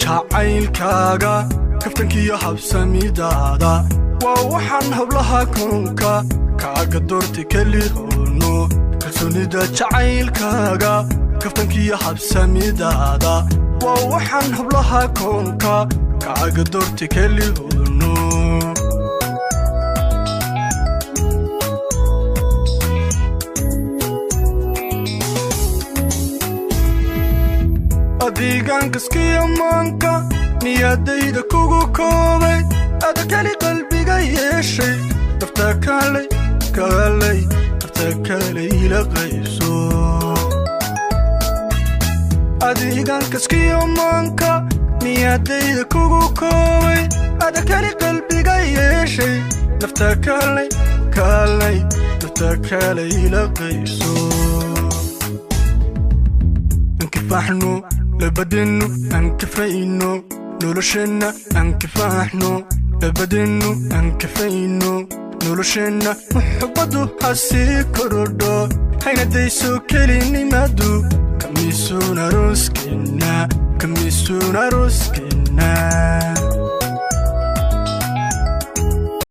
Jacaylkaaga, kaftankiyo habsamidaada waa waxaan hablaha koonka kaaga doortay keli hoono. Kalsoonida jacaylkaaga, kaftankiyo habsamidaada waa waxaan hablaha koonka kaaga doortay keli hoono. Adiigaankaskiyo maanka niyaadayda kugu koobay, ada keli qalbiga yeeshay. Nafta kaalay, kaalay, nafta kaalay ila qayso. Adiigaankaskiyo maanka niyaadayda kugu koobay, ada keli qalbiga yeeshay. Nafta kaalay, kaalay, nafta kaalay ila qayso. Ankifaxno labadeennu, aan kafayno nolosheenna, aan kifaaxno labadeennu, aan kafayno nolosheenna. Muxubbaddu ha sii korodho, hayna dayso kelinimadu. Kamiisuun arooskeenna, kamiisuun arooskeenna.